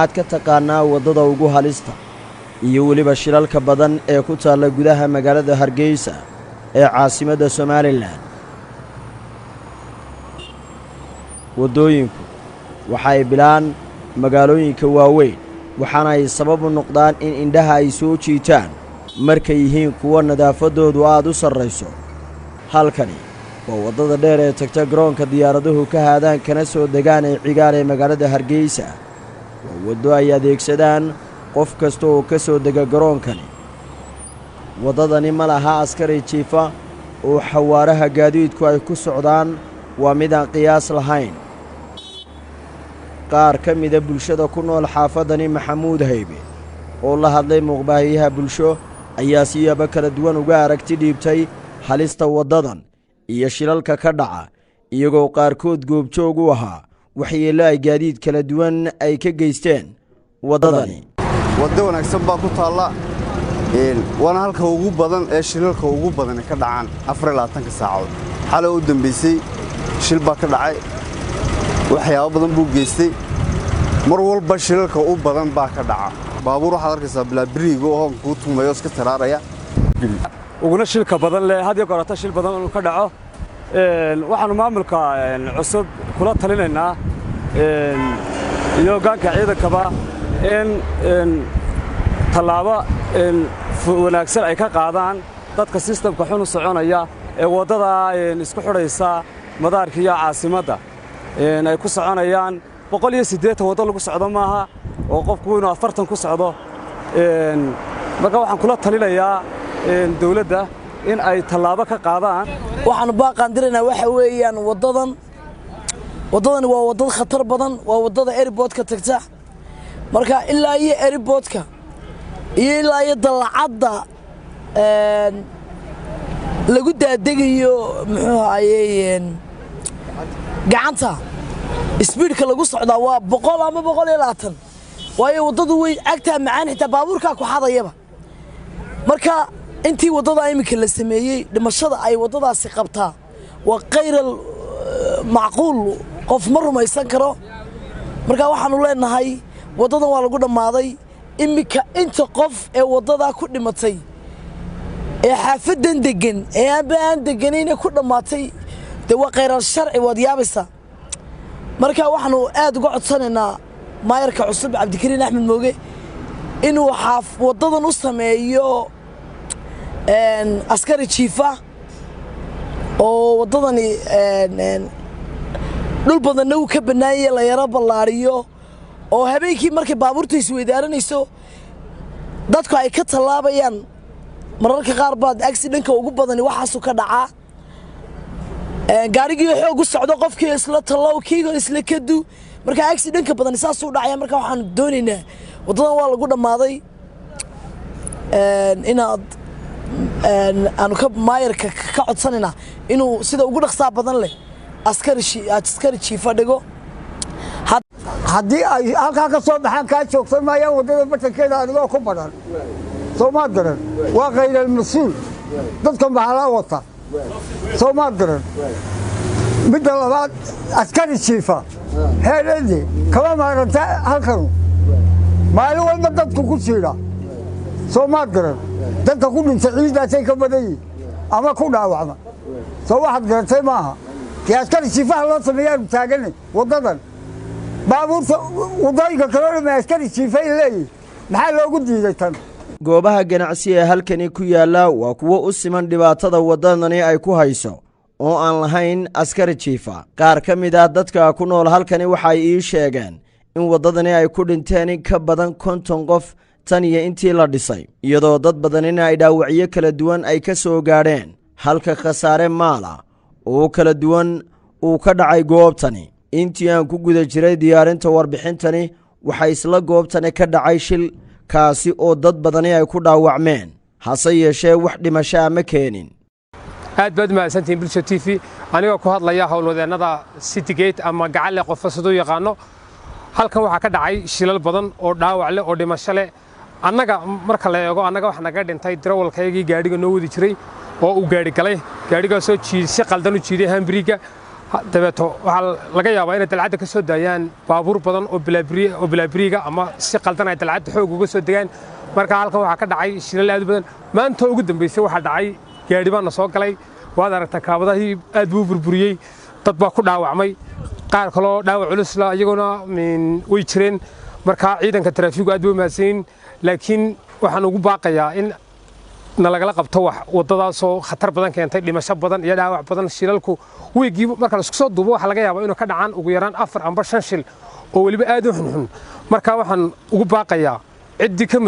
Maxaad ka taqaanaa waddada ugu halista iyo weliba shilalka badan ee ku taalla gudaha magaalada Hargeysa ee caasimadda Somalilan? Waddooyinku waxay bilaan magaalooyinka waaweyn, waxaana ay sabab u noqdaan in indhaha ay soo jiitaan markay yihiin kuwo nadaafaddoodu aad u sarrayso. Halkani waa waddada dheer ee tagta garoonka diyaaraduhu ka haadaan kana soo degaan ee Cigaal ee magaalada Hargeysa. Waa waddo ay adeegsadaan qof kasta oo ka soo dega garoonkani. Waddadani ma laha askari jiifa, oo xawaaraha gaadiidku ay ku socdaan waa mid aan qiyaas lahayn. Qaar ka mida bulshada ku nool xaafaddani Maxamuud Haybe oo la hadlay muuqbaahiyaha Bulsho ayaa siyaabo kala duwan uga aragti dhiibtay halista waddadan iyo shilalka ka dhaca, iyagoo qaarkood goobjoog u ahaa waxyeello ay gaadiid kala duwan ay ka geysteen waddadani. Waddo wanaagsan baa ku taalla, waana halka ugu badan ee shilalka ugu badani ka dhacaan 24-ka saacadood. Xalay u dambaysay shil baa ka dhacay, waxyaabo badan buu geystay. Mar walba shilalka u badan baa ka dhaca. Baabuur waxaad arkaysaa bilaa biriiga oo hoonka kuu tumayo, iska taraaraya. Uguna shilka badan leh, had iyo goorata shil badan inuu ka dhaco. Waxaannu maamulka cusub kula talinaynaa iyo hoggaanka ciidankaba in tallaabo wanaagsan ay ka qaadaan dadka sistamka xun u soconaya ee waddada isku xidhaysa madaarka iyo caasimadda ay ku soconayaan 180. Waddo lagu socdo maaha oo qofku inuu 40 ku socdo. Marka waxaan kula talinayaa dawladda in ay tallaabo ka qaadaan. Waxaannu baaqaan diraynaa waxa weeyaan, waddadan, waddadani waa waddad khatar badan, waa waddada airportka tagta. Marka ilaa iyo airportka iyo ilaa iyo dallacadda lagu daadegayo, muxuu ahayey, gacanta speedka lagu socdaa waa 100 ama 120, waayo waddadu way agtaa macaan, xitaa baabuurkaa ku xadayaba. Marka intii waddada iminka la sameeyey, dhimashada ay waddadaasi qabtaa waa khayral macquul, qof ma rumaysan karo. Marka waxaanu leenahay waddadan waa lagu dhammaaday. Iminka inta qof ee waddadaa ku dhimatay ee xaafaddan deggan ee aanba aan degganayn ku dhammaatay, dee waa khayral sharci, waad yaabaysaa. Marka waxaanu aad uga codsanaynaa maayarka cusub Cabdikariin Axmed Mooge inuu xaaf waddadan u sameeyo askari jiifa, oo waddadani dhul badanna uu ka bannaanyah, la yaro ballaariyo, oo habeenkii markay baabuurta isweydaaranayso dadku ay ka tallaabayaan. Mararka qaar baad accidentka ugu badani waxaasuu ka dhacaa: gaarigii xoog u socdo, qofkii isla tallow, kiigo isla kadu. Marka accidentka badani saasuu dhacaya. Marka waxaanu doonaynaa, waddadan waa lagu dhammaaday, inaad aanu ka maayarka ka codsanaynaa inuu sida ugu dhaqsaa badan leh askari jiifa dhigo. Haddii ay halkaa ka soo baxaan, kaa joogsan maayaan waddada bartankeeda adigoo ku badhan. Soo maad garan? Waa khayral mas-uul dadka maxalaa wata. Soo maad garan? Midda labaad, askari jiifa heeredi kama maaranta halkanu. Maalin walba dadku ku jiidha. Soo maad garan? Dadka ku dhinta ciiddaasay ka badan yihin ama ku dhaawacma. Soo waxaad garatay maaha? Dee askari jiifaha loo sameeyaanu taaganay. Waddadan baabuurta waddooyinka kaloo dhama askari jiifay leeyihin, maxaa loogu diiday tan? Goobaha ganacsi ee halkani ku yaalla waa kuwo u siman dhibaatada waddadani ay ku hayso oo aan lahayn askari jiifa. Qaar ka mid ah dadka ku nool halkani waxay ii sheegeen in waddadani ay ku dhinteen in ka badan 50 qof tan iyo intii la dhisay, iyadoo dad badanina ay dhaawacyo kala duwan ay ka soo gaadheen, halka khasaare maala oo kala duwan uu ka dhacay goobtani. Intii aan ku guda jiray diyaarinta warbixintani, waxaa isla goobtani ka dhacay shil, kaasi oo dad badani ay ku dhaawacmeen, hase yeeshee wax dhimashaa ma keenin. Aad baad mahadsantihiin, Bulsho TV. Anigoo ku hadlaya howlwadeennada Citygate ama Gacalle, qofka siduu yaqaano, halkan waxaa ka dhacay shilal badan oo dhaawac leh oo dhimasho leh. Annaga marka la eego, annaga waxa naga dhintay darawalkaygii gaadhiga noo wadi jiray oo uu gaadhi galay, gaadhigaasoo si qaldan u jiiday handbrakega. Dabeeto waxaa laga yaabaa inay dalcadda ka soo daayaan baabuur badan oo bilaa biriiga ama si qaldan ay dalcadda xoog uga soo degaan. Marka halkan waxaa ka dhacay shilal aad u badan. Maanta ugu dambeysay waxaa dhacay gaadhi baana soo galay, waad aragtaa, kaabadahii aad buu u burburiyey, dad baa ku dhaawacmay, qaar kaloo dhaawac culusla iyaguna way jireen. Marka ciidanka taraafigu aad bay u mahadsanyiin, laakiin waxaan ugu baaqayaa in nalagala qabto wax waddadaasoo khatar badan keentay, dhimasho badan iyo dhaawac badan. Shilalku wiiggii marka la isku soo duubo waxaa laga yaabaa inuu ka dhacaan ugu yaraan afar amba shan shil oo weliba aad u xunxun. Marka waxaan ugu baaqayaa ciddii ka